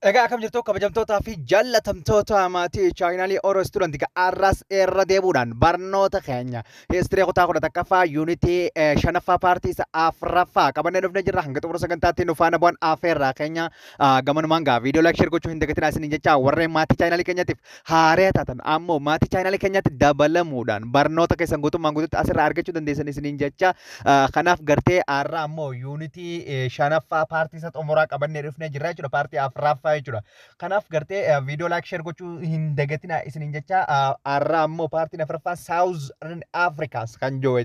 Egaa akkam jirtu, kabajamtootaa fi jaallatamtoota maatii chaanaalii Oro Student? Arras irra deebuudhaan barnoota keenya history kutaa 11ffaa unitii shanaffaa partii isa afraffaa qabannee dhufnee jirra. Hanga xumura sagantaatti nu faana bu'an afeerraa keenya. Gamanumaan gaa viidiyoo like, share gochuu hin dagatinaa isiniin jecha. Warreen maatii chaanaalii keenyaatiif haaraa taatan ammoo maatii chaanaalii keenyaatti dabalamuudhaan barnoota keessan guutummaan guututti asirraa argachuu dandeessan isiniin jecha. Kanaaf gartee har'a ammoo unitii shanaffaa partii isa xumuraa qabannee dhufnee jirra jechuudha, partii afraffaa jechuudha. Kanaaf gartee viidiyoo like, share gochuu hin dagatinaa isiniin jecha. Har'a ammoo partiin afraffaa Southern Africans kan jiru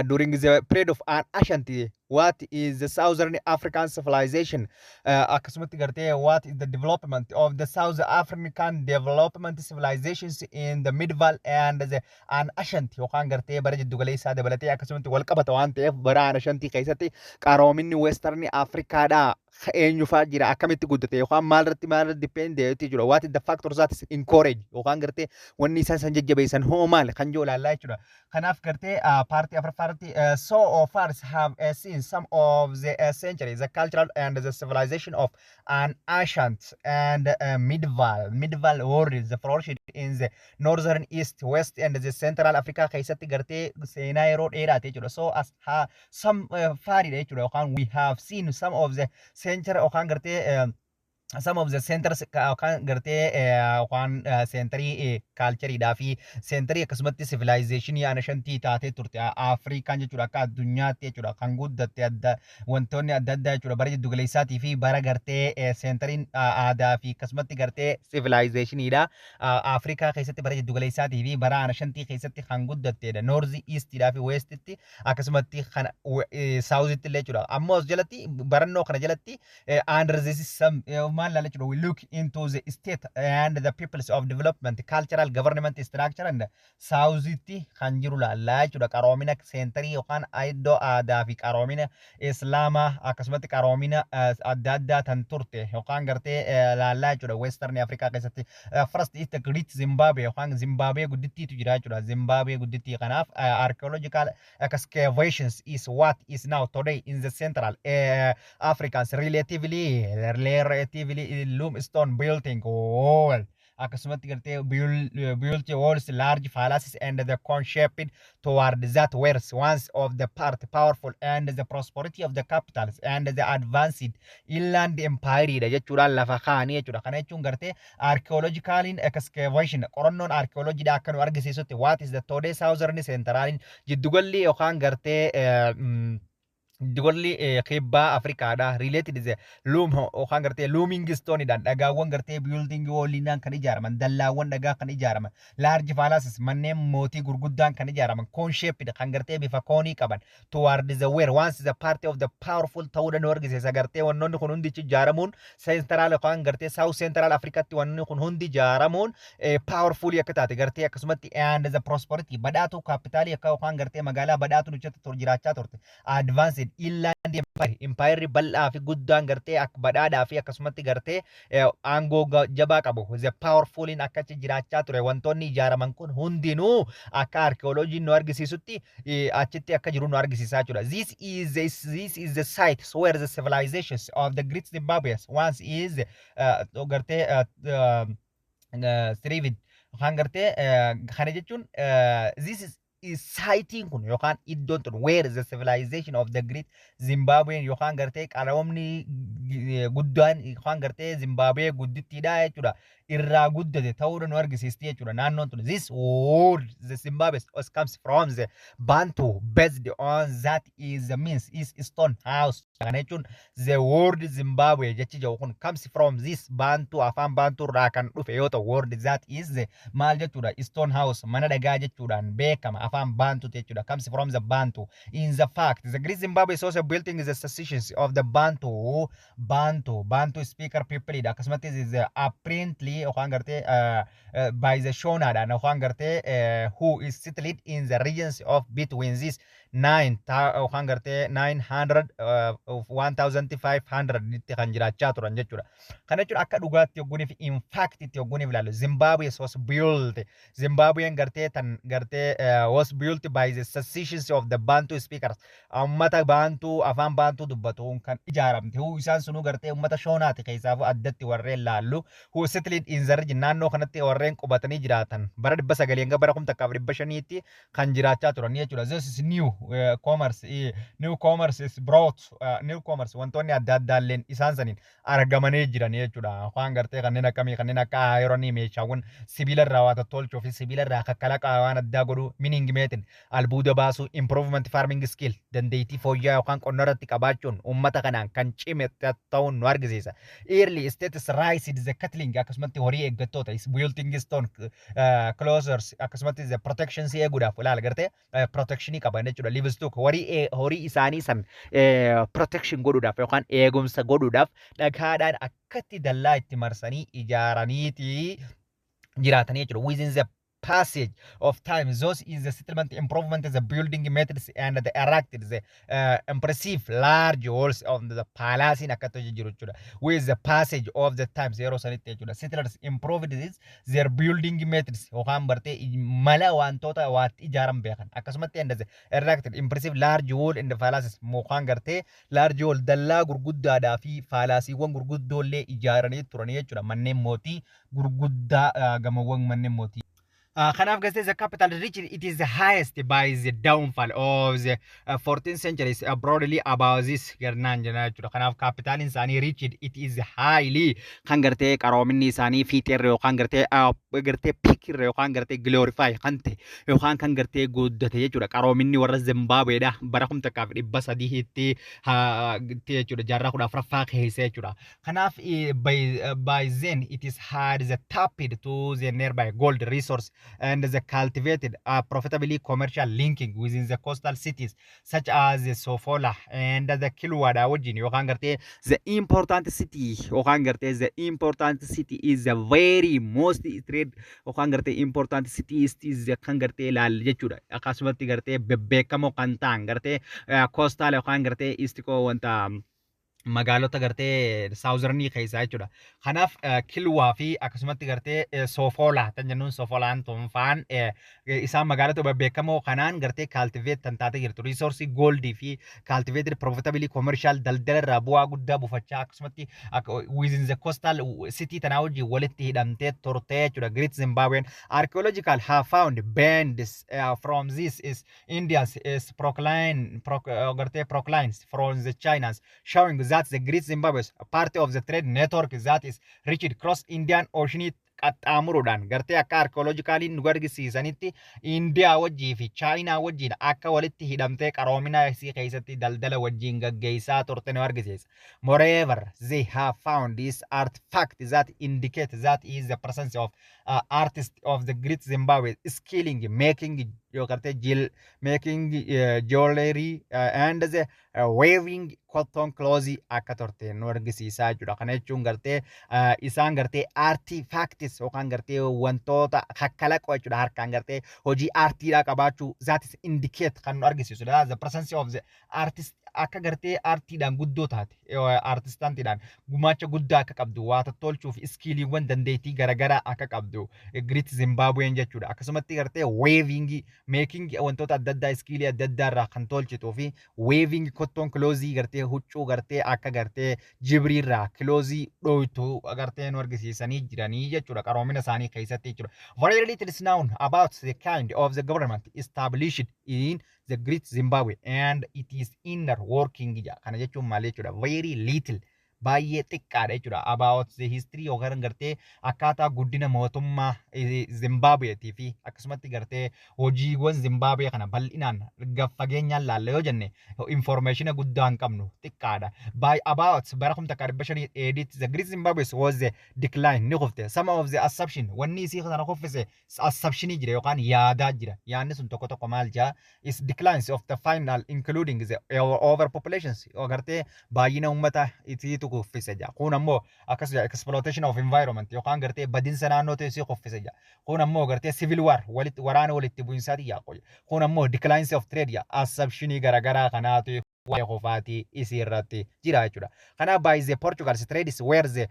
during the period of an Ashanti, what is the Southern African civilization, akkasumatti gartee what is the development of the South African development civilizations in the medieval and the an Ashanti yookaan gartee bara jiddu galeessaa dabalatee akkasumatti wal qabata waan ta'eef, bara an Ashanti keessatti qaroominni Western Afrikaadhaa eenyufaa jira, akkamitti guddate yookaan maalirratti depend jechuudha. What is the factors that is encourage yookaan gartee wanni isaan san jajjabeessan hoo maal kan jiru ilaallaa jechuudha. Kanaaf gartee partii afuraffaarratti, so far have seen some of the centuries the cultural and the civilization of an ancient and medieval world the flourished in the northern, east, west and the central Africa keessatti gartee seenaa yeroo dheeraati jechuudha. So as ha some faariidha jechuudha yookaan we have seen some of the century yookaan gartee some of the centers yookaan gartee yookaan centerii cultureiidhaa fi centerii akkasumatti civilizationii ancientii taatee turte Afrikaan jechuudha, akka addunyaatti jechuudha kan guddatte adda wantoonni adda addaa jechuudha. Bara jiddu galeessaatii fi bara gartee centeriin aadaa fi akkasumatti gartee civilizationiidha Afrikaa keessatti bara jiddu galeessaatii fi bara ancientii keessatti kan guddatteedha, north eastiidhaa fi westitti akkasumatti kan southitti illee jechuudha. Ammoo as jalatti, barannoo kana jalatti, under this system maal laala jechuudha? We look into the state and the peoples of development, cultural, government structure and southitti kan jiru laallaa jechuudha. Qaroomina centerii yookaan iddoo aadaa fi qaroomina islaamaa akkasumatti qaroomina adda addaa tan turte yookaan gartee laallaa jechuudha Western Afrikaa keessatti. First is the Great Zimbabwe yookaan Zimbabwe guddittiitu jira jechuudha. Zimbabwe guddittii kanaaf archaeological excavations is what is now today in the Central Africans relatively limestone building wall akkasumatti gartee built walls, large palaces and the cone shaped toward that were once of the part powerful and the prosperity of the capitals and the advanced inland empire dha jechuudhaan lafa kaanii jechuudha. Kana jechuun gartee archaeologicaliin excavation, qorannoon archaeology akka nu argisiisutti, what is the today southern centralin jiddugalli yookaan gartee jiddugalli kibbaa Afrikaadha. Related is loom yookaan gartee looming stoneidhaan dhagaawwan gartee building walliinaan kan ijaaraman, dallaawwan dhagaa kan ijaaraman, large palaces, manneen mootii gurguddaan kan ijaaraman, cone shaped kan gartee bifa coneii qaban, toward the where once the party of the powerful ta'uudha nu argisiisa. Gartee wannoonni kun hundi ijaaramuun central yookaan gartee south central Afrikaatti wannoonni kun hundi ijaaramuun powerful akka taate gartee akkasumatti and the prosperity badhaatu capitalii akka yookaan gartee magaalaa badhaatu nuchatti jiraachaa turte, advanced inland empire, empire bal'aa fi guddaan gartee akka badhaadhaa fi akkasumatti gartee aangoo jabaa qabu, the powerfulin akkachi jiraachaa ture. Wantoonni ijaaraman kun hundinuu akka arkeoloojiin nu argisiisutti achitti akka jiru nu argisiisaa jechuudha. This is the site where the civilizations of the Great Zimbabwe once is gartee thrived yookaan gartee kana jechuun this is siteiin kun yookaan iddoon tun where the civilization of the Great Zimbabwe yookaan gartee qaroomni guddaan yookaan gartee Zimbabwe guddittiidha jechuudha irraa guddate ta'uudha nu argisiisti jechuudha naannoon tun. This word the Zimbabwe comes from the Bantu based on that is the means is stone house. Kana jechuun the word Zimbabwe jechi jedhu kun comes from this Bantu, afaan Bantu irraa kan dhufe yoo ta'u, word that is the maal jechuudha, stone house, mana dhagaa jechuudhaan beekama afaan Bantu jechuudha, comes from the Bantu. In the fact the Great Zimbabwe is also building the successions of the Bantu speaker people dha. Akkasumatti is apparently yookaan gartee by the Shonaadhaan yookaan gartee who is settled in the regions of between this 9 yookaan gartee 900, 1500 tti kan jiraachaa turan jechuudha. Kana jechuun akka dhugaatti yogguuniif, in fact itti yogguuniif ilaalu, Zimbabwe was built, Zimbabween gartee tan gartee was built by the successions of the Bantu speakers, ummata Bantu, afaan Bantu dubbatuun kan ijaaramte. Huu isaan sunuu gartee ummata Shoonaati. Keessaafuu addatti warreen laallu, who settled in the region, naannoo kanatti warreen qubatanii jiraatan, bara 900 hanga bara 1500tti kan jiraachaa turan jechuudha. This is new commerce, new commerce is brought, new commerce wantoonni adda addaa illeen isaan saniin argamanii jiran jechuudha. Waan gartee kanneen akkamii? Kanneen akka ironii, meeshaawwan sibiila irraa waa tottolchuu fi sibiila irraa kakkalaqa waan addaa godhuu, mining method, albuuda baasuu, improvement farming skill, dandeettii fooyya'aa yookaan qonna irratti qabaachuun uummata kanaan kan cime ta'uun nu argisiisa. Early states raised the cattle, akkasumatti horii eeggattoota, is building stone closures, akkasumatti the protection si eeguudhaaf ilaala gartee protectionii qaban jechuudha. Livestock, horii isaanii san protection godhuudhaaf yookaan eegumsa godhuudhaaf dhagaadhaan akkatti dallaa itti marsanii ijaaraniiti jiraatanii jechuudha. Within the passage of time, those is the settlement improvement the building methods and the erected the impressive large walls of the palace akkatti jiru jechuudha. With the passage of the times, yeroo sanitti jechuudha. Settlers improved this their building methods yookaan bartee mala wantoota waatti ijaaran beekan. Akkasumatti and the erected impressive large wall in the palaces, yookaan gartee large wall, dallaa gurguddaadhaa fi palaciiwwan gurguddoollee ijaaranii turanii jechuudha. Manneen mootii gurguddaa, gamoowwan manneen mootii. Kanaaf gartee the capital reached it is the highest by the downfall of the 14th centuries, broadly about this garnaan jenna jechuudha. Kanaaf capitaliin isaanii reached it is highly kan gartee qaroominni isaanii fiixeerra yookaan gartee peakirra yookaan gartee glorify kan ta'e yookaan kan gartee guddate jechuudha. Qaroominni warra Zimbabweedha bara 1300tti jechuudha, jaarraa 14ffaa keessa jechuudha. Kanaaf by then it is had the tapped to the nearby gold resource and the cultivated profitably commercial linking within the coastal cities such as the Sofala and the Kilwa wajjin yookaan gartee the important city yookaan gartee the important city is the very most trade yookaan gartee important city is the kan gartee ilaal jechuudha. Akkasumatti gartee bebbeekamoo kan ta'an gartee coastal yookaan gartee istikoo wanta magaalota gartee southernii keessaa jechuudha. Kanaaf Kilwaa fi akkasumatti gartee Soofolaa kan jennuun, Soofolaan tunfaan isaan magaalota bebbeekamoo kanaan gartee cultivate kan taatee jirtu. Resourcii goldii fi cultivated profitably commercial, daldala irraa bu'aa guddaa buufachaa, akkasumatti within the coastal city tanaa wajjin walitti hidhamtee turtee jechuudha. Great Zimbabwean archaeological have found bands from this is Indians is proclaim gartee proclaims from the Chinas, showing that the Great Zimbabwe is part of the trade network that is reached cross Indian Ocean qaxxaamuruudhaan gartee akka archaeologicaliin nu argisiisanitti Indiyaa wajjii fi Chaayinaa wajjiin akka walitti hidhamtee qaroomina isii keessatti daldala wajjiin gaggeessaa turte nu argisiisa. Moreover, they have found this artifact that indicate that is the presence of artist of the Great Zimbabwe skilling making yoo gartee jil making jewelry and the weaving cotton clothes akka turte nu argisiisaa jechuudha. Kana jechuun gartee isaan gartee artifacts yookaan gartee wantoota kakkalaqoo jechuudha, harkaan gartee hojii aartiidhaa qabaachuu that is indicate kan nu argisiisudha. The presence of the artist, akka gartee aartiidhaan guddoo taate, artistantiidhaan gumaacha guddaa akka qabdu, waa tottolchuuf skilliiwwan dandeettii garaagaraa akka qabdu Great Zimbabween jechuudha. Akkasumatti gartee weaving making wantoota adda addaa skillii adda addaa irraa kan tolchituu fi weaving cotton clothii, gartee huccuu gartee akka gartee jibriirraa clothii dhoytu gartee nu argisiisanii jiranii jechuudha qaroomina isaanii keessatti jechuudha. Very little is known about the kind of the government established in the Great Zimbabwe and it is inner working jedha. Kana jechuun maal jechuudha? Very little, baay'ee xiqqaadha jechuudha. About the history yookaan gartee akkaataa guddina mootummaa Zimbabweetii fi akkasumatti gartee hojiiwwan Zimbabwee kana bal'inaan fageenyaan laalla yoo jenne, information guddaa hin qabnu, xiqqaadha. By about bara 1500 AD, the Great Zimbabwe was the decline, ni kufte. Some of the assumption, wanni isii kana kuffise assumptionii jira yookaan yaadaa jira. Yaadni sun tokko tokko maal jaa? Is declines of the final including the overpopulations, gartee baay'ina uummata isiitu kuffise jaa. Kun ammoo akkas jaa, exploitation of environment yookaan gartee badinsa naannoo teessii kuffise jaa. Kun ammoo gartee civil war, walitti waraana walitti bu'insaati jaa. Kun ammoo declines of trade jaa. Assumptionii garaagaraa kanaatu waa'ee kufaatii isii irratti jira jechuudha. Kanaaf by the Portugal's trades were the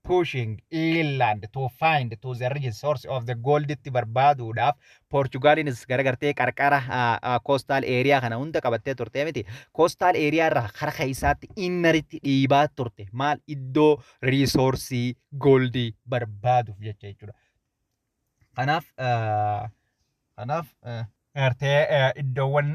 pushing inland to find to the rich source of the gold itti barbaaduudhaaf Portugaaliinis gara gartee qarqara coastal area kana hunda qabattee turte miti. Coastal area irraa kara keessaatti innaritti dhiibaa turte, maal, iddoo resourceii goldii barbaaduuf jecha jechuudha. Kanaaf gartee iddoowwan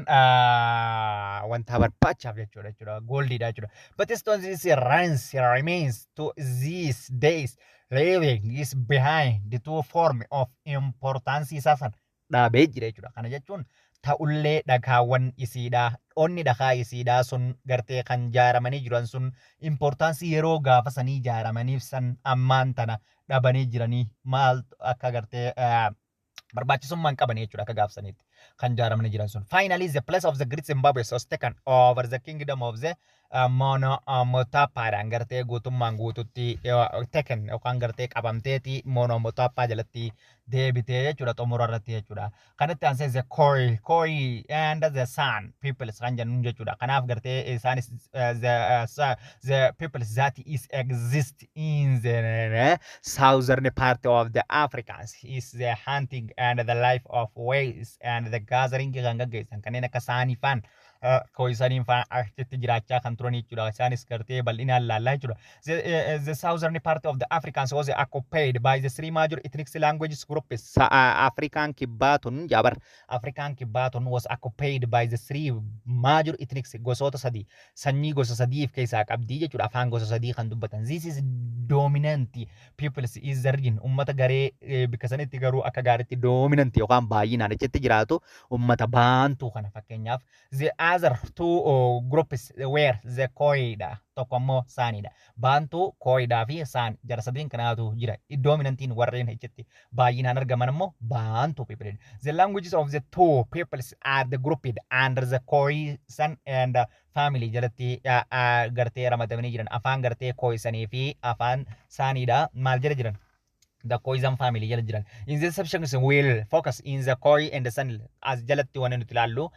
wanta barbaachaaf jechuudha, goldiidha jechuudha. But stones is ruins remains to these days, leaving is behind the two form of importance isaa san dhaabee jira jechuudha. Kana jechuun ta'ullee dhagaawwan isiidhaa, onni dhagaa isiidhaa sun gartee kan jaaramanii jiran sun importanceii yeroo gaafa sanii jaaramaniif san ammaan tana dhabanii jiranii, maal akka gartee barbaachisummaa hin qaban jechuudha akka gaafsaniitti kan jaaramanii jiran sun. Finally, the place of the Great Zimbabwe was taken over the kingdom of the Monomotapaadhaan gartee guutummaan guututti taken yookaan gartee qabamteeti Monomotapaa jalatti deebitee jechuudha xumura irratti jechuudha. Kanatti aansee the Khoi, Khoi and the San peoples kan jennuun jechuudha. Kanaaf gartee isaanis the peoples that is exist in the southern part of the Africans is the hunting and the life of ways and the gathering kan gaggeessan kanneen akka saanii faan, Khoisaniin faan achitti jiraachaa kan turan jechuudha. Isaanis gartee bal'inaan laallaa jechuudha. The southern part of the Africans was occupied by the three major ethnic languages groups. Afrikaan kibbaa tun jaabar, Afrikaan kibbaa tun was occupied by the three major ethnic, gosoota sadii, sanyii gosa sadii of keessaa qabdii jechuudha. Afaan gosa sadii kan dubbatan. This is dominant peoples is the region. Ummata garee bikka sanitti garuu akka gaariitti dominant yookaan baay'inaan achitti jiraatu ummata Baantuu kana fakkeenyaaf. The other two groups were the Khoidha. Tokko ammoo Saanidha. Baantuu, Khoidhaa fi Saan jara sadiin kanaatu jira. Dominantiin warreen achitti baay'inaan argaman ammoo Baantuu people. The languages of the two peoples are the grouped under the Khoisan and family jalatti gartee ramadamanii jiran. Afaan gartee Khoisanii fi afaan Saanidha. Maal jala jiran? The Khoisan family jala jiran. In this section will focus in the Khoi and the San. As jalatti wanni nuti ilaallu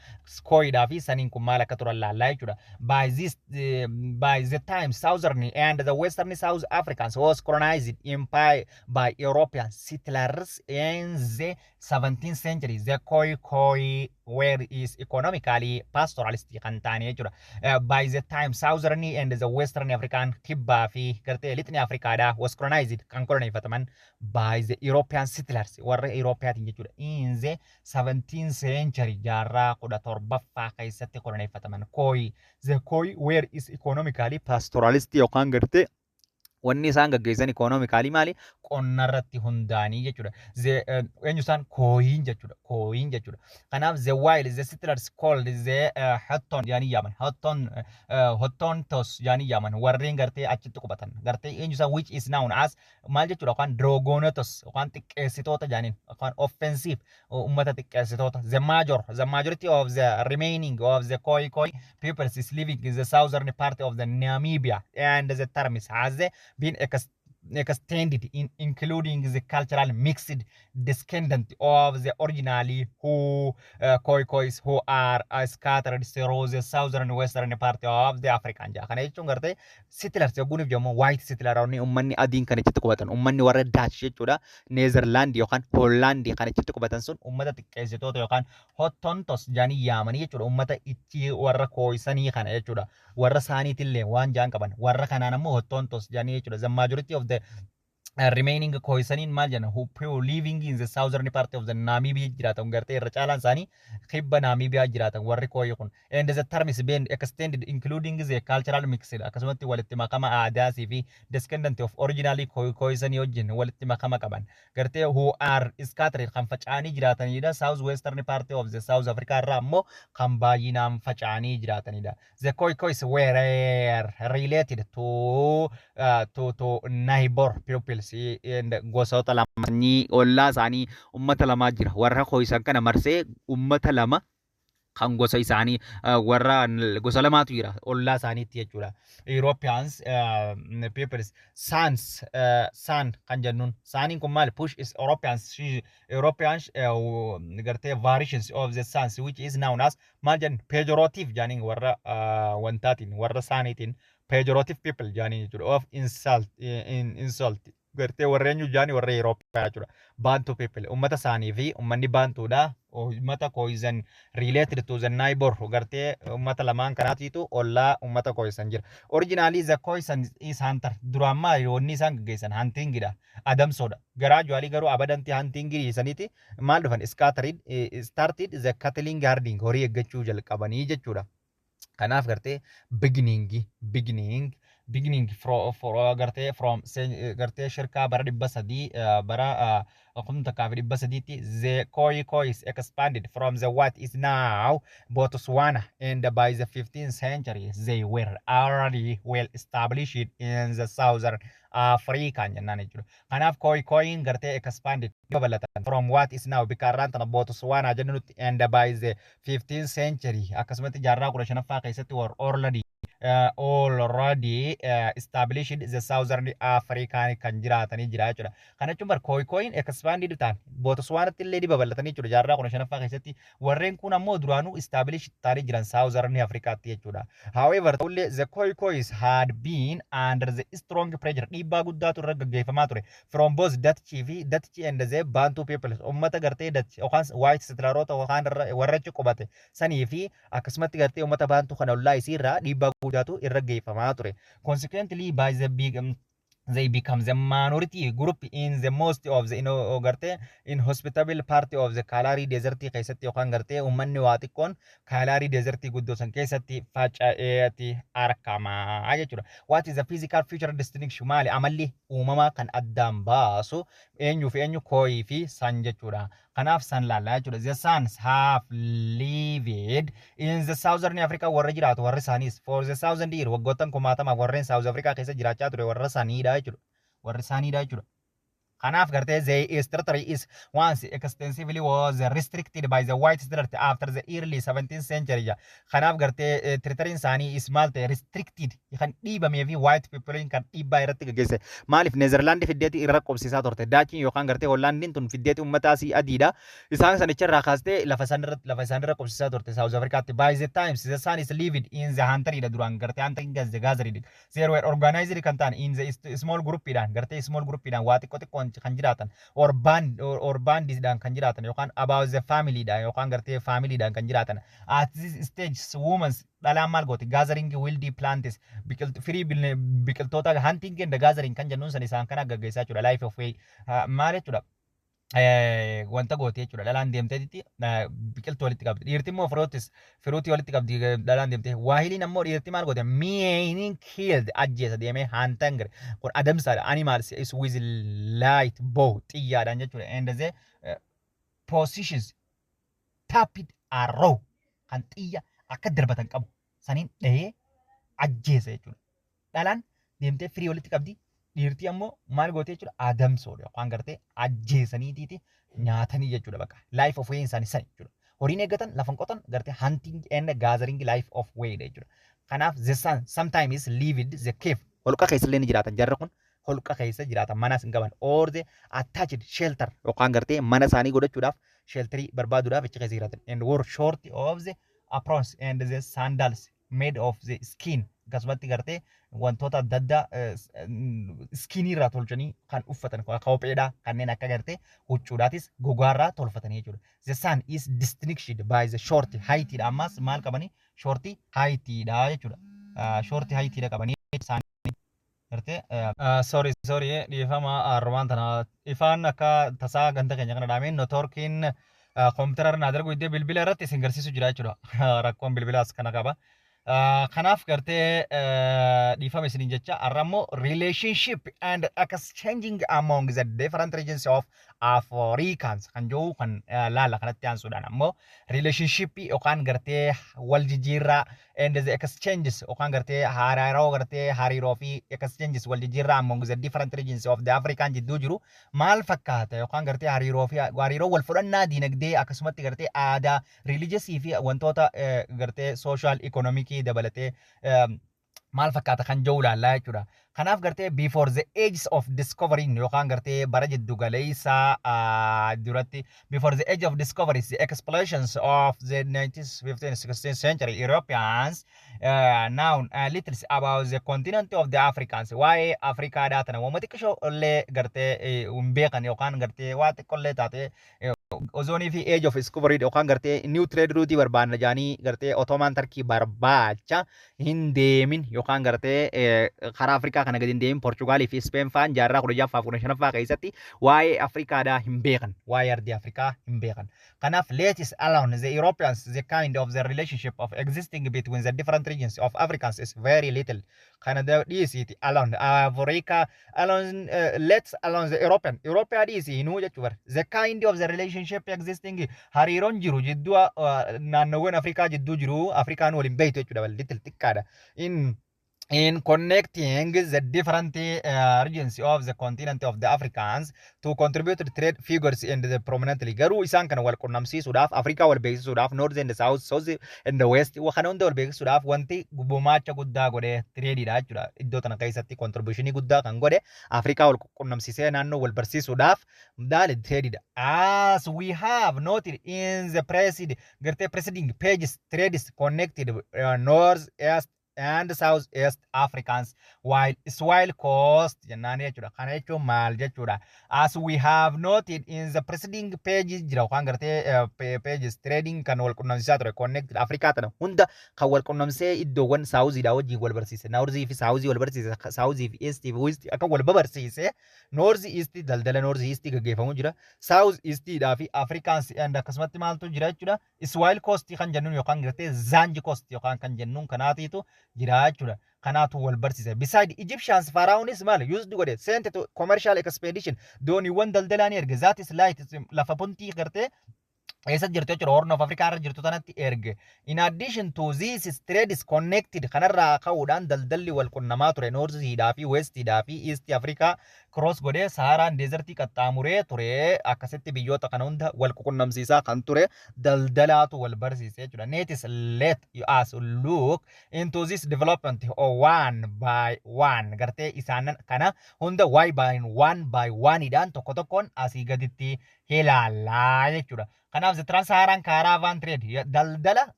Khoidhaa fi Saniin kun maal akka turan laallaa jechuudha. By the time Southern and the Western South Africans was colonized empire by European settlers in the 17th century, the Khoi Khoi were is economically pastoralist kan ta'an jechuudha. By the time Southern and the Western African, kibbaa fi gartee lixni Afrikaadhaa, was colonized kan koloneeffataman by the European settlers, warra Eurooppiyaatiin jechuudha. In the 17th century, jaarraa 17ffaa keessatti koloneeffataman. Khoi, the Khoi were is economically pastoralist yookaan gartee wanni isaan gaggeessan economically maali, qonna irratti hundaanii jechuudha. Eenyu isaan? Khoiin jechuudha. Khoiin jechuudha. Kanaaf the while the settlers called the Hotton yaanii yaaman. Hotton, Hottentots yaanii yaaman warreen gartee achitti qubatan. Gartee eenyu isaan, which is known as maal jechuudha, yookaan Dragonatos yookaan xiqqeessitoota jaaniin yookaan offensive ummata xiqqeessitoota. The majority of the remaining of the Khoi Khoi peoples is living in the southern part of the Namibia, and the terms has been extended in including the cultural mixed descendant of the originally who Khoi Khois who are scattered through the southern western part of the African ja. Kana jechuun gartee settlers yogguuniif jedhamu white settleroonni, ummanni adiin kan achitti qubatan, ummanni warra Dutch jechuudha, Neezerlaand yookaan Hoolaandii kan achitti qubatan sun ummata xiqqeessitoota yookaan Hottentots jaanii yaamanii jechuudha. Ummata ichi warra Khoisanii kana jechuudha, warra isaaniitillee waan jaan qaban, warra kanaan ammoo Hottentots jaanii jechuudha. The majority of the remaining Khoisaniin maal jenna, who people living in the southern part of the Namibia jiraatan, gartee irra caalaan isaanii kibba Namibia jiraatan warri Khoi kun. And the term is been extended including the cultural mixed, akkasumatti walitti makama aadaasii fi descendant of originally Khoisanii wajjin walitti makama qaban gartee who are scattered kan faca'anii jiraatanidha. South western part of the South Africa irraa ammoo kan baay'inaan faca'anii jiraatanidha. The Khoi Khois were related to neighbor peoples and gosoota lama, sanyii ollaa isaanii ummata lamaa jira. Warra Khoisan kana marsee ummata lama Kan gosa isaanii warra gosa lamaatu jira ollaa isaaniitti jechuudha. Europeans peoples Sans, San kan jennuun Saaniin kun maali? Push is Europeans gartee variations of the Sans, which is known as maal jennu, pejorative jaaniin, warra wantaatiin, warra Saaniitiin pejorative people jaaniin jechuudha. Of insult in insult gartee warra eenyu jaanii, warra Eurooppaa jechuudha. Bantu people, ummata isaanii fi ummanni Baantuudha. Ummata Khoisan related to the neighbor, gartee ummata lamaan kanaatiitu ollaa ummata Khoisan jira. Originally the Khoisan is hunter. Duraan maali wanni isaan gaggeessan? Huntingidha. Adamsoodha. Gradually garuu abadanti huntingii isaniiti maal dhufan, scattered started the cattle herding, horii eeggachuu jalqabanii jechuudha. Kanaaf gartee beginning for gartee from gartee shirkaa bara 300, bara 1300tti, the Khoi Khois expanded from the what is now Botswana, and by the 15th century they were already well established in the southern Africa jennaan jechuudha. Kanaaf Khoi Khoiin gartee expanded, babal'atan, from what is now bikka har'aan tana Botswana jennutti, and by the 15th century, akkasumatti jaarraa 15ffaa keessatti, were already established the southern Africa kan jiraatanii jira jechuudha. Kana jechuun bar Khoi Khoiin expanded ta'an Botswaanatti illee ni babal'atanii jechuudha jaarraa 15ffaa keessatti. Warreen kun ammoo duraanuu established ta'anii jiran southern Africaatti jechuudha. However, ta'ullee the Khoi Khois had been under the strong pressure, dhiibbaa guddaatu irra gaggeeffamaa ture, from both Dutch fi Dutch and the Bantu people, ummata gartee Dutch yookaan white settleroota yookaan warra achi qubate sanii fi akkasumatti gartee ummata Bantu kana ollaa isiirraa dhiibbaa guddaatu irra geeffamaa ture. Consequently, by the big they become the minority group in the most of the gartee inhospitable part of the Kalahari Desert keessatti, yookaan gartee uummanni waa xiqqoon Kalahari Desert guddoo san keessatti faca'eeti argama jechuudha. What is the physical feature distinction? Maali amalli uumamaa kan addaan baasu eenyuu fi eenyu, Khoi fi San jechuudha. Kanaaf San laallaa jechuudha. The Sans have lived in the southern Africa, warra jiraatu warri isaaniis, for the thousand year, waggoottan kumaatamaaf warreen South Africa keessa jiraachaa ture warra saniidha jechuudha. Warri isaaniidha jechuudha. Kanaaf gartee the territory is once extensively was restricted by the white settler after the early 17th century. Kanaaf gartee territoryin isaanii is maal ta'e, restricted kan dhiibamee fi white people kan dhiibbaa irratti gaggeesse. Maaliif? Neezerlaandi fiddeeti irra qobsiisaa turte. Daachiin yookaan gartee Hollaandiin tun fiddeeti uummataa asii adiidha. Isaan sanicha irraa kaastee lafa isaan irra qobsiisaa turte South Africaatti. By the times the San is lived in the hunteridha duraan, gartee hunting as the gathered. They were organized kan ta'an in the small groupidhaan, gartee small groupidhaan, waa xiqqoo xiqqoon kan jiraatan, or bandiidhaan kan jiraatan, yookaan about the familyidhaan, yookaan gartee familyidhaan kan jiraatan. At this stage women, dhalaan maal gooti? Gathering wild plants, biqiltu firii biqiltoota, hunting and gathering kan jennuun san isaan kana gaggeessaa jechuudha. Life of way maal jechuudha? Wanta gooti jechuudha. Dhalaan deemteetitti biqiltuu walitti qabdi. Dhiirti immoo fruitis, fruitii walitti qabdi dhalaan deemtee. Waahiliin ammoo dhiirti maal goote? Meaning killed, ajjeesa deemee, hunting kun adamsaadha. Animals is with light bow, xiyyaadhaan jechuudha. And the positions tapped arrow, kan xiyya akka darbatan qabu saniin dhahee ajjeesa jechuudha. Dhalaan deemtee firii walitti qabdi. Dhiirti ammoo maal goote jechuudha? Adamsoodha yookaan gartee ajjeesaniitiiti nyaatanii jechuudha bakka. Life of way isaanii sani jechuudha. Horiin eeggatan, lafan qotan, gartee hunting and gathering life of way jechuudha. Kanaaf the San sometimes lived the cave, holqa keessa illee ni jiraatan. Jarri kun holqa keessa jiraatan, manas hin qaban, or the attached shelter yookaan gartee mana isaanii godhachuudhaaf shelterii barbaaduudhaaf achi keessa jiraatan, and wore short of the aprons and the sandals made of the skin, akkasumatti gartee wantoota adda addaa skinii irraa tolchanii kan uffatan, kopheedhaa kanneen akka gartee huccuudhaatis gogaarraa tolfatanii jechuudha. The San is distinguished by the short height dha. Ammas maal qabanii? Short height dha jechuudha. Short height dha qabanii isaanii gartee. Sorry, sorry, dhiifama. Armaan tana ifaan akka tasaa ganda keenya kana dhaameen networkiin koompitara irra naa darbu iddoo bilbila irratti isin garsiisu jira jechuudha. Rakkoon bilbilaas kana qaba. Kanaaf gartee dhiifama isiniin jecha. Har'a immoo relationship and exchanging among the different regions of Africans kan jiru kan laala. Kanatti aansuudhaan ammoo relationship yookaan gartee wal jijjiirraa and the exchanges yookaan gartee hariiroo, gartee hariiroo fi exchanges, wal jijjiirraa among the different regions of the African jidduu jiru maal fakkaata, yookaan gartee hariiroo fi hariiroo wal fudhannaa diinagdee, akkasumatti gartee aadaa, religious fi wantoota gartee social economic dabalatee maal fakkaata kan jiru ilaallaa jechuudha. Kanaaf gartee before the ages of discovering yookaan gartee bara jiddu galeessaa duratti, before the age of discovery, the explorations of the 19th, 15th, 16th century Europeans now little about the continent of the Africans. Waa'ee Afrikaadhaa tana waan xiqqishoo illee gartee hin beekan, yookaan gartee waa xiqqollee taate ozoonii fi age of discovery yookaan gartee new trade route barbaanna jaanii gartee Ottoman Turkey barbaacha hin deemin, yookaan gartee karaa Afrikaa kana gadi hin deemin, Portugaalii fi Speen faan jaarraa 16ffaa 15ffaa keessatti waa'ee Afrikaadhaa hin beekan, waa'ee ardii Afrikaa hin beekan. Kanaaf let us alone the Europeans, the kind of the relationship of existing between the different regions of Africans is very little. Kana dhiisiiti alone Africa alone, let's alone the European, European dhiisi hinuu jechuu bar, the kind of the relationship existing, hariiroon jiru jidduu naannoowwan Afrikaa jidduu jiru Afrikaan waliin beektu jechuudha, little xiqqaadha. In connecting the different regions of the continent of the Africans to contribute to trade figures in the prominently. Garuu isaan kana wal qunnamsiisuudhaaf, Afrikaa wal beeksisuudhaaf, North and South, South and the West kana hunda wal beeksisuudhaaf wanti gumaacha guddaa godhe tradeiidha jechuudha. Iddoo tana keessatti contributionii guddaa kan godhe, Afrikaa wal qunnamsiisee naannoo wal barsiisuudhaaf daali tradeiidha. As we have noted in the preceding gartee preceding pages, trades connected North East and South East Africans while Swahili Coast jennaan jechuudha. Kana jechuun maal jechuudha? As we have noted in the preceding pages jira yookaan gartee pages, trading kan wal qunnamsiisaa ture, connected Afrikaa tana hunda kan wal qunnamsee iddoowwan Southiidhaa wajjin wal barsiise. Northii fi Southii wal barsiise. Southii fi East fi West akka wal babarsiise. North East daldala North East gaggeeffamu jira. South Eastidhaa fi Africans and akkasumatti maaltu jira jechuudha? Swahili Coast kan jennuun yookaan gartee Zanji Coast yookaan kan jennuun kanaatiitu jira jechuudha. Kanaatu wal barsiise. Beside Egyptians, Pharaohs maal used godhe? Sent to commercial expedition, dooniiwwan daldalaa ni erge. That is light lafa puntii gartee eessa jirtu jechuudha? Horn of Africa irra jirtu tanatti erge. In addition to this, trade is connected. Kanarraa ka'uudhaan daldalli wal qunnamaa ture Northiidhaa fi Westiidhaa fi East Africa cross godhee Saharaan desertii qaxxaamuree ture. Akkasitti biyyoota kana hunda wal qunnamsiisaa kan ture daldalaatu wal barsiise jechuudha. Next, let us look into this development one by one. Gartee isaanan kana hunda one by one idhaan tokko tokkoon asii gaditti ilaallaa jechuudha. Kanaaf the Trans-Saharan Caravan Trade, daldala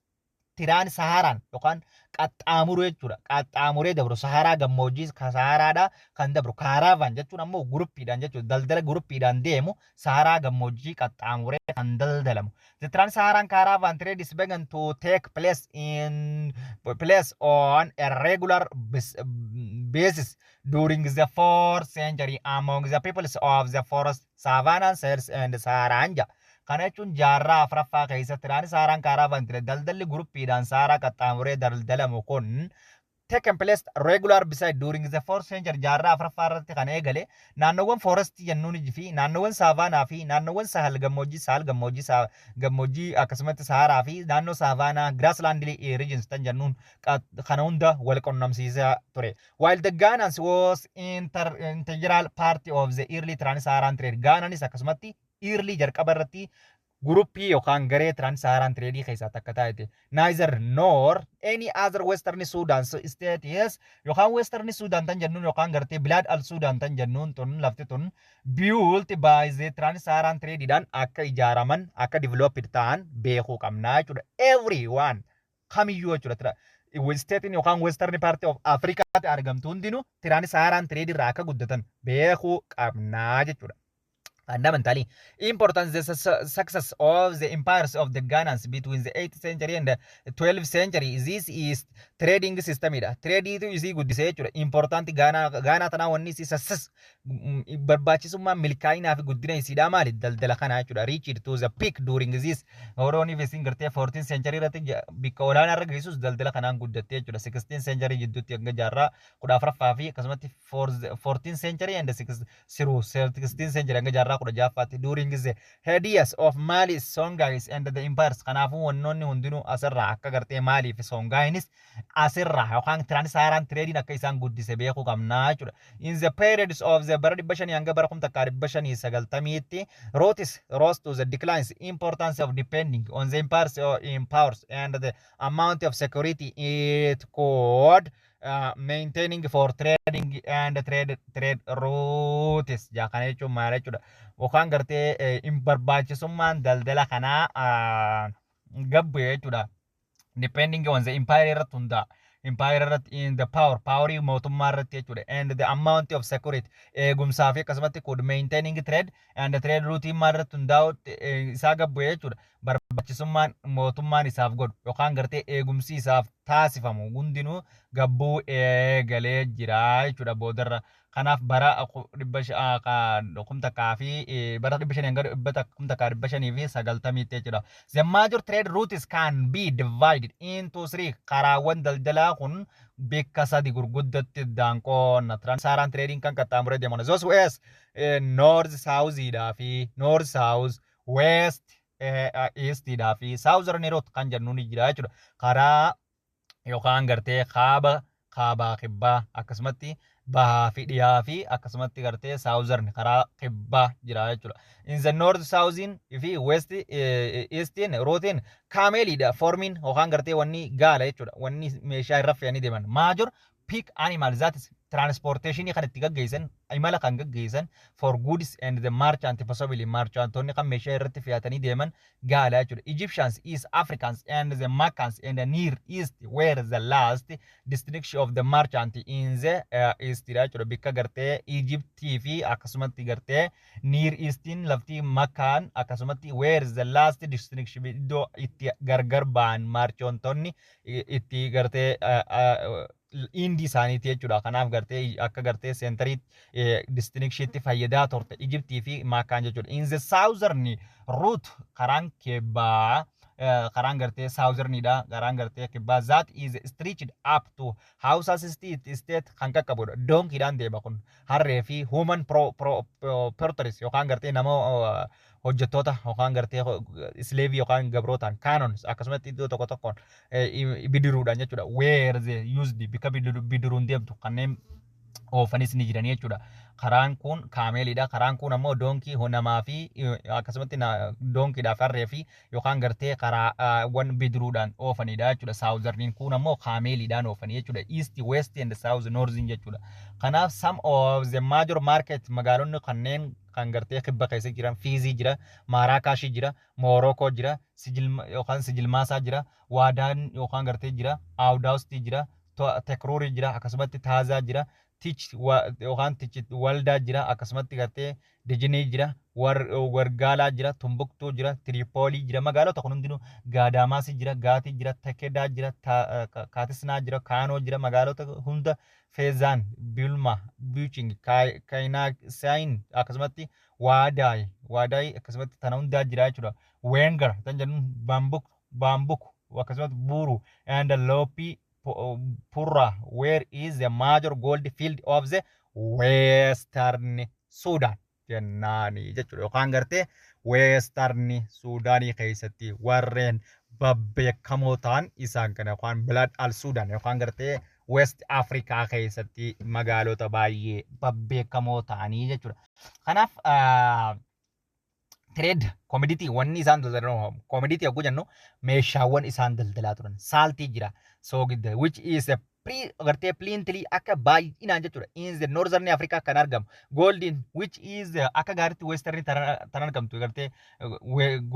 Trans-Saharan yookaan qaxxaamuru jechuudha. Qaxxaamuree dabru Saharaa, gammoojjii Saharaadhaa kan dabru. Caravan jechuun ammoo groupiidhaan jechuudha. Daldala groupiidhaan deemu, Saharaa gammoojjii qaxxaamuree kan daldalamu. The Trans-Saharan Caravan Trade is began to take place on a regular basis during the 4th century among the peoples of the forest, savannah, Sahel and Saharanja. Kana jechuun jaarraa afuraffaa keessatti Trans-Saharan Caravan Trade, daldalli groupiidhaan Saharaa qaxxaamuree daldalamu kun, taken place regular beside during the fourth century, jaarraa afuraffaa irratti kan eegale, naannoowwan forestii jennuun fi naannoowwan savanna fi naannoowwan Sahel gammoojjii, Sahel gammoojjii, gammoojjii akkasumatti Saharaa fi naannoo savanna grassland regions tan jennuun kana hunda wal qunnamsiisaa ture. While the Ghanaians was integral part of the early Trans-Saharan trade, Ghanaanis akkasumatti early jalqaba irratti groupii yookaan garee Trans-Saharan Trade keessaa takka taate. Neither nor any other Western Sudan states yookaan Western Sudan tan jennuun yookaan gartee Bilad al Sudan tan jennuun tun, lafti tun built by the Trans-Saharan Tradeidhaan akka ijaaraman, akka developed ta'an beekuu qabnaa jechuudha. Everyone kamiyyuu jechuudha. Statein yookaan Western part of Africaatti argamtu hundinuu Trans-Saharan Trade irraa akka guddatan beekuu qabnaa jechuudha. Fundamentally important, the success of the empires of the Ghanaians between the 8th century and the 12th century. This is trading system dha. Tradeetu isii guddisee jechuudha. Important Ghana tanaa wanni isii success barbaachisummaa, milkaa'inaa fi guddina isiidhaa maali? Daldala kana jechuudha. Reached to the peak during this horoonii fi isin gartee 14th century irratti bikka olaanaa irra geessus daldala kanaan guddattee jechuudha. 16th century jidduutti hanga jaarraa 14ffaa fi akkasumatti 14th century and 16th century hanga jaarraa jaarraa 16ffaatti during the heydays of Mali, Songhais and the empires. Kanaafuu wannoonni hundinuu asirraa akka gartee Maalii fi Songhainis asirraa yookaan Trans-Saharan tradeiin akka isaan guddise beekuu qabnaa jechuudha. In the periods of the bara 500 hanga bara 1590tti routes rose to the declines importance of depending on the empires or in powers and the amount of security it could maintaining for trading and trade routes jaa. Kana jechuun maal jechuudha? Yookaan gartee hin barbaachisummaan daldala kanaa gabbu jechuudha. Depending on the empire irratti hundaa'a. Empire irratti, in the power, powerii mootummaa irratti jechuudha. And the amount of security, eegumsaa fi akkasumatti could maintaining trade and the trade route maal irratti hundaa'u isaa gabbu jechuudha. Barbaachisummaan mootummaan isaaf godhu yookaan gartee eegumsi isaaf taasifamu hundinuu gabbuu eegalee jira jechuudha boodarra. Kanaaf bara 1001 fi bara 500 hanga 1590tti jechuudha. The major trade routes can be divided into three. Karaawwan daldalaa kun bakka sadi gurguddatti daanqoon Trans-Saharan trading kan qaxxaamuree deeman. Those west, north south fi north south, west east fi southern route kan jennu ni jira jechuudha. Karaa yookaan gartee kaaba, kaabaa kibbaa, akkasumatti bahaa fi dhiyaa fi akkasumatti gartee southern karaa kibbaa jira jechuudha. In the north southiin fi west eastiin routein cameliidha formiin yookaan gartee wanni gaala jechuudha. Wanni meeshaa irra fe'anii deeman. Major pack animal that is transportation kan itti gaggeessan, imala kan gaggeessan for goods and the merchant, possibly merchantonni kan meeshaa irratti fe'atanii deeman gaala jechuudha. Egyptians, East Africans and the Makkans and the Near East were the last destination of the merchant in the East jechuudha. Bikka gartee Egyptii fi akkasumatti gartee Near Eastiin lafti Makkaan akkasumatti were the last destination, iddoo itti gargar ba'an merchantonni itti gartee indii isaaniiti jechuudha. Kanaaf gartee akka gartee centerii distinctionitti fayyadaa turte Egyptii fi Makkaan jechuudha. In the southern route, karaan kibbaa, karaan gartee southernidha. Karaan gartee kibbaa that is stretched up to Hausa state kan qaqqabudha. Donkeydhaan deema kun, harree fi human porters yookaan gartee nama hojjettoota yookaan gartee slaveii yookaan gabrootaan, canoes, akkasumatti iddoo tokko tokkoon bidiruudhaan jechuudha. Where they used bikka bidiruun deemtu kanneen oofanis ni jiran jechuudha. Karaan kun cameliidha. Karaan kun ammoo donkey namaa fi akkasumatti donkeydhaaf harree fi yookaan gartee karaawwan bidiruudhaan oofanidha jechuudha. Southerniin kun ammoo cameliidhaan oofanii jechuudha. East, West and South, Northiin jechuudha. Kanaaf some of the major market magaalonni kanneen kan gartee kibba keessa jiran Fiizii jira, Maaraakaashii jira, Moorookoo jira, yookaan Sijilmaasaa jira, Waadaan yookaan gartee jira, Aawdaawustii jira, Tekruurii jira, akkasumatti Taazaa jira, Tich yookaan Tich Waldaa jira, akkasumatti gartee Dijinii jira, Wargaalaa jira, Tumbuktuu jira, Tiriipoolii jira, magaalota kun hundinuu Gaadaamaasii jira, Gaatii jira, Takedaa jira, Kaatisnaa jira, Kaanoo jira, magaalota hunda Feezaan, Bilma, Biiching, Kaayinaasayin, akkasumatti Waadaay, Waadaay akkasumatti tana hundaa jira jechuudha. Wengar tan jennuun Baambuk, Baambuk, akkasumatti Buuru and Loopii Purra where is the major gold field of the Western Sudan jennaani jechuudha. Yookaan gartee Western Sudaanii keessatti warreen babbeekamoo ta'an isaan kana, yookaan Bilad al Sudan yookaan gartee West Africa keessatti magaalota baay'ee babbeekamoo ta'anii jechuudha. Kanaaf trade commodity wanni isaan daldalan, commodity yogguu jennu meeshaawwan isaan daldalaa turan, saltii jira, soogidda, which is a pre gartee plenty akka baay'inaan jechuudha in the northern Africa kan argamu, goldiin which is akka gaariitti western tan argamtu, gartee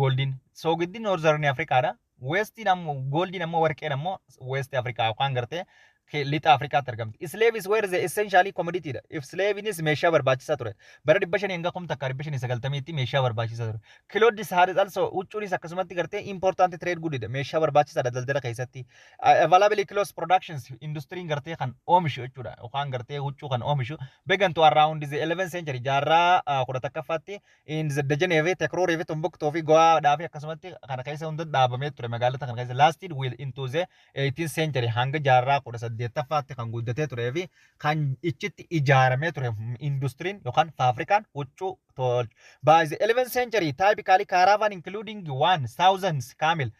goldiin soogiddi northern Africaadha. Westiin ammoo goldiin ammoo warqeen ammoo West Africa yookaan gartee lixa Afrikaatti argamti. Slaves were the essentially commodity dha. If slaveinis meeshaa barbaachisaa ture. Bara 500 hanga 1590tti meeshaa barbaachisaa ture. Clothes had also, huccuunis akkasumatti gartee important trade good dha. Meeshaa barbaachisaadha daldala keessatti. Available clothes productions industriin gartee kan oomishu jechuudha. Yookaan gartee huccuu kan oomishu. Began to around the 11th century, jaarraa 11ffaatti in the Dajanee fi Tekruurii fi Tumbuktuu fi Go'aadhaa fi akkasumatti kana keessa hunda dhaabamee ture magaalota kana keessa, lasted well into the 18th century, hanga jaarraa 18 18ffaatti kan guddatee turee fi kan ichitti ijaaramee ture industiriin yookaan faafrikaan huccuu tolchu. By the 11th century, typically caravan including 1000 camel,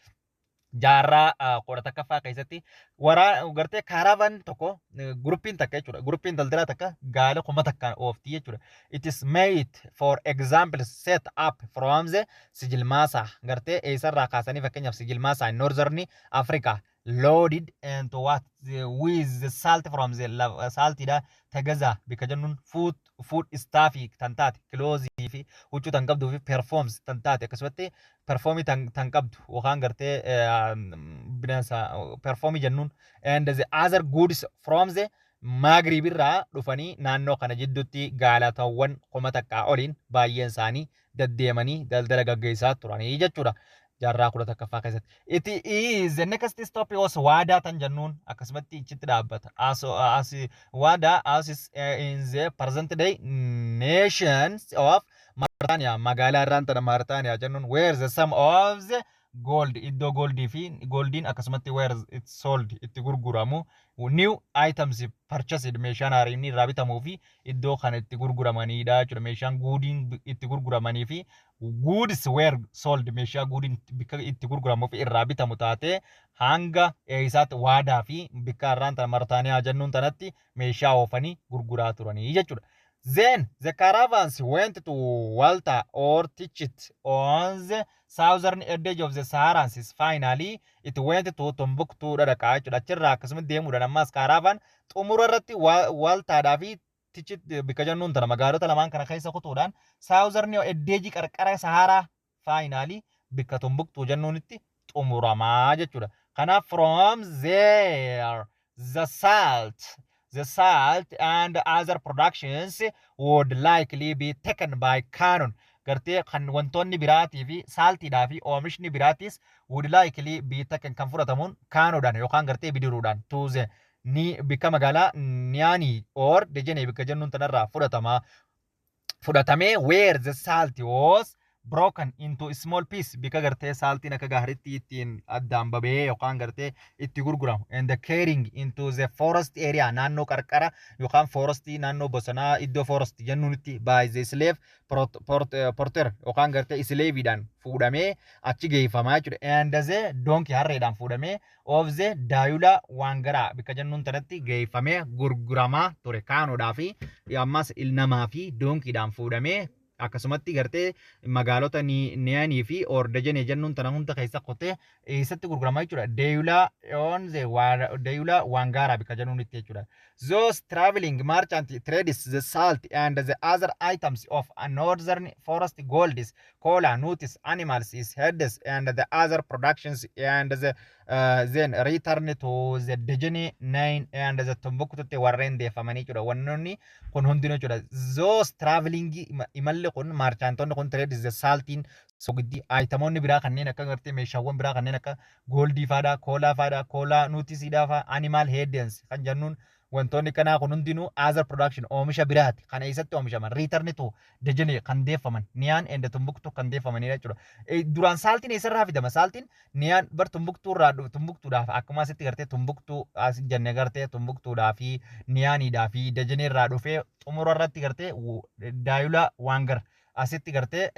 jaarraa 11ffaa keessatti waraa gartee caravan tokko, groupiin takka jechuudha. Groupiin daldalaa takka gaala 1000 oofti jechuudha. It is made, for example, set up from the Sijilmaasa, gartee eessarraa kaasanii, fakkeenyaaf Sijilmaasa in Northern Africa, loaded and what with the salt from the saltidha Tagaza bika jennuun, food stuffii tan taate, clothesii fi huccuu tan qabduu fi perfumes tan taate, akkasumatti perfumeii tan qabdu yookaan gartee bineensa perfumeii jennuun, and the other goods from the Maghrib irraa dhufanii naannoo kana jidduutti gaalatawwan 1000 oliin baay'een isaanii deddeemanii daldala gaggeessaa turanii jechuudha. Jaarraa 11ffaa keessatti. It is the next stop was Waadaa tan jennuun akkasumatti ichitti dhaabbata. As Waadaa as is in the present day nations of Mauritania, magaalaa irraan tana Mauritania jennuun, where the sum of the gold, iddoo goldii fi goldiin akkasumatti where it's sold, itti gurguramu, new items purchased, meeshaan haaraan irraa bitamuu fi iddoo kana itti gurguramanidha jechuudha. Meeshaan goodiin itti gurguramanii fi goods were sold, meeshaa goodiin bikka itti gurguramuu fi irraa bitamu taatee hanga eessaatti? Waadaa fi bikka irraan tana Martaaniyaa jennuun tanatti meeshaa oofanii gurguraa turanii jechuudha. Then the caravans went to Walta or Tichit on the southern edge of the Saharan. Finally, it went to Timbuktu dhaqaa jechuudha. Achirraa akkasumatti deemuudhaan ammas caravan xumura irratti Waltaadhaa fi Tichit bikka jennuun tana magaalota lamaan kana keessa kutuudhaan southern edge, qarqara Saharaa, finally bikka Timbuktu jennuunitti xumuramaa jechuudha. Kanaaf from there the salt and other productions would likely be taken by canoe, gartee kan wantoonni biraatii fi saltiidhaa fi oomishni biraatis would likely be taken, kan fudhatamuun canoedhaan yookaan gartee bidiruudhaan to the ni bikka magaalaa Niani or Dejene bikka jennuun tanarraa fudhatamee, where the salt was broken into small piece, bikka gartee saltiin akka gaariitti ittiin addaan babee yookaan gartee itti gurguramu, and the carrying into the forest area, naannoo qarqara yookaan forestii, naannoo bosonaa, iddoo forest jennuunitti by the slave porter yookaan gartee slaveidhaan fuudhamee achi geeffamaa jechuudha, and the donkey, harreedhaan fuudhamee of the Diyula Wangara bikka jennuun tanatti geeffamee gurguramaa ture. Canoedhaa fi ammas namaa fi donkeydhaan fuudhamee akkasumatti gartee magaalota Niyaanii fi Ordajenee jennuun tana hunda keessa qotee eessatti gurguramaa jechuudha? Deeyulaa on the Deeyulaa Waangaaraa bikka jennuun itti jechuudha. Those traveling merchant trades the salt and the other items of a northern forest, golds, kola nuts, animals, is heads and the other productions, and the then return to the Dejene Nine and the Timbuktu warreen deeffamanii jechuudha. Wannoonni kun hundinuu jechuudha. Those traveling, imalli kun, merchantonni kun trades the saltiin, sogiddii, itemoonni biraa kanneen akka gartee meeshaawwan biraa kanneen akka goldii faadhaa, kola faadhaa, kola nutsiidhaa faa, animal hides kan jennuun, wantoonni kanaa kun hundinuu other production, oomisha biraati. Kana eessatti oomishaman? Return to Dejene kan deeffaman, Niyaan and Tumbuktu kan deeffamanidha jechuudha. Duraan saltiin eessarraa fidama? Saltiin Niyaan bar Tumbuktuu irraa, Tumbuktuudhaaf akkuma asitti gartee Tumbuktuu as jenne, gartee Tumbuktuudhaa fi Niyaaniidhaa fi Dejene irraa dhufee xumura irratti gartee Daayula Waangar asitti gartee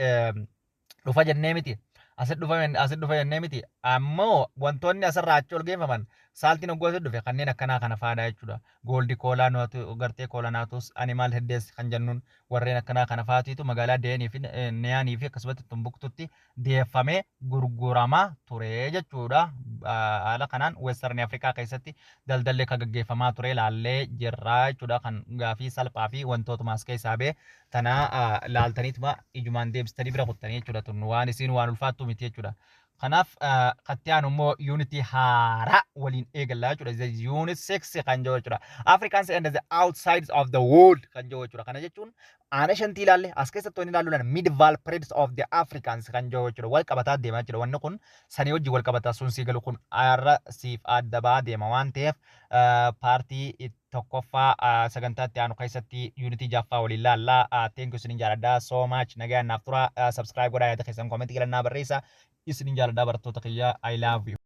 dhufa jennee miti. Asit dhufa jennee miti. Ammoo wantoonni asirraa achi ol geeffaman, saltiin hogguu asitti dhufe, kanneen akkanaa kana faadha jechuudha. Gold, kola nutu, gartee kola nuts, animal hides kan jennuun, warreen akkanaa kana faatiitu magaalaa Deenii fi Niyaanii fi akkasumatti Tumbuktutti deeffamee gurguramaa ture jechuudha. Haala kanaan Western Afrikaa keessatti daldalli akka gaggeeffamaa ture laallee jirra jechuudha. Kan gaafii salphaa fi wantootuma as keessaa ba'e tana laaltaniituma ijumaan deebistanii bira kuttanii jechuudha. Tun waan isiin waan ulfaattu miti jechuudha. Kanaaf katti aanu immoo unitii haaraa waliin eegallaa jechuudha. The unit 6 kan jiru jechuudha. Africans and the outsides of the world kan jiru jechuudha. Kana jechuun aana shantii ilaalle as keessatti wanni ilaallu medieval periods of the Africans kan jiru jechuudha. Wal qabataa deemaa jechuudha. Wanni kun sanii wajjin wal qabataa sun sii galu kun har'a siif adda ba'aa deema waan ta'eef, partii tokkoffaa sagantaa itti aanu keessatti unitii jaffaa waliin laallaa. Thank you, isinin jaaladhaa so much. Nagaan naaf tura. Subscribe godhaa, yaada keessan commentii galannaa barreessaa. Isinin jaaladhaa, barattoota kiyyaa. I love you.